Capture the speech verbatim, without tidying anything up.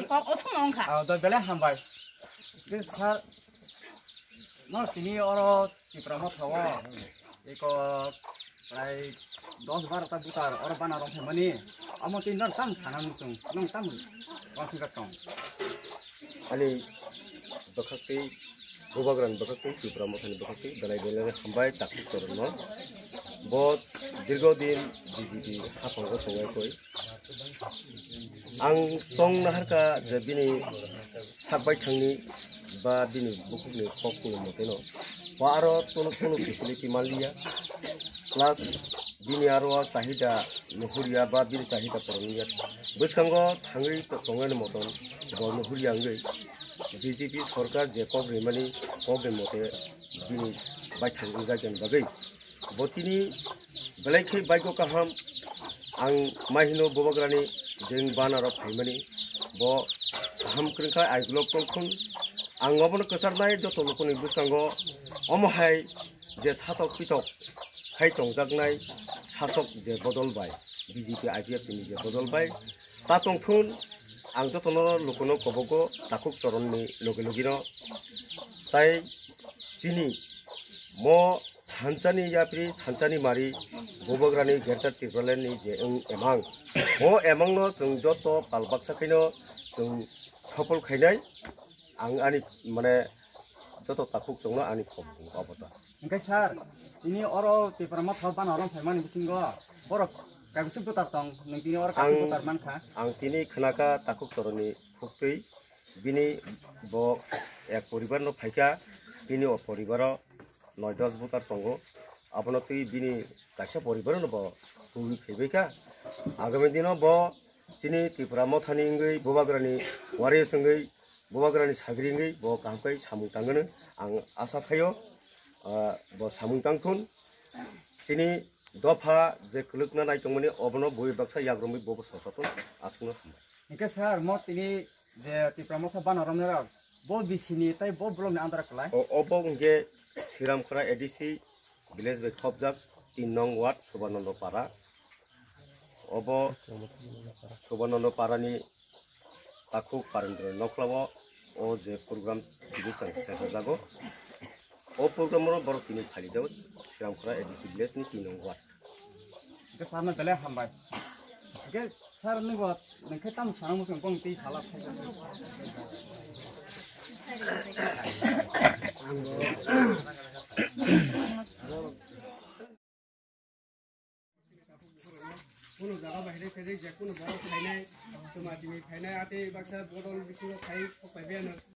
Kok osong wngkha. Ah, do belai hambai. Ke sir, no tini oro Tipra Motha o eko prai dos baro ta butar oro bana rong mani. Amo tin don tam sana nung tung, nung tam rong sing tong. Ani bwkhak tei bubagrani bwkhak tei Tipra Mothani bwkhak tei belai belai hambai takhuk chorokno. Bo dirgo din B J P haphango tongnai koi. Ang chong naharkha je bini sak baithangni ba bini bukhukni kok tongwi moteno. Bo aro tono tono facility manliya. Plus bini aro chahida nuhuriya ba bini chahida poroniya. Bwskango thangwi to-, tongnaini moton bo nuhuriya wngwi B J P sorkar je kok rimani kokni mote bini baithang wngjakya bagwi. Bo tini belai khe baigo kaham. Ang mai hino bubagrani jeng banaro phaimani. Bo kaham kwrwngkha, I glok tongthun. Ang obono kwcharnai joto lukuni bwskango omo hai je satok pitok khai tongjaknai sasok je bodol bai, B J P I P F ni je bodol bai ta tongthun. Ang jotono lukuno kobogo takhuk choronni loge logino tai chini mo thansani yapri, thansani mari, bubagrani Greater Tipraland ni je wng emang. Mo emangno chwng joto pal baksa khaino chwng sopol khainai. Ang ani, mane, joto takhuk chwngno ani khobor obo ta. Hingke sir, ini oro Tipra Motha bana rong phaimani bisingo borok kaisa butar tong, nung tini oro kaisa Ang, butar mankha. Ang tini khnaka takhuk choronni phuktwi bini bo ek poribar no phaikha, bini o poribaro noi dos butar tongo. Abono twi bini kaisa poribaro no bo twi phaibaikha. Agami dino bo chini Tipra Mothani wngwi bubagrani waris wngwi bubagrani sagri wngwi bo kaham khe samung tangwino ang asa khaio. Ah, bo samung tangthun. Chini dopha je kwlwkna nai tongmani obono bui baksa yagrumwi bobo sosathun aswkno hambai. Hingke sir, mo tini je Tipra Motha bana romnai rok, bo bisini tei bo block ni andar kwlai? O, obo hingke Sriramkhora A D C village bai khopjak tin nong ward Subanando Para. Obo Subanando Para ni takhuk Parendra Nokhlao o je program tini chang-, changjago. O program ro borok tini phalijago Sriramkhora A D C village ni tin nong ward. Hingke sir no belai hambai. Hingke sir nungbo nungkhe tamo sana muchung bong tei salak. Kuno jaga bahai khe je kuno borok phainai, tuma tini phainai, ate baksa bodol bisingo khai kok pai biyano.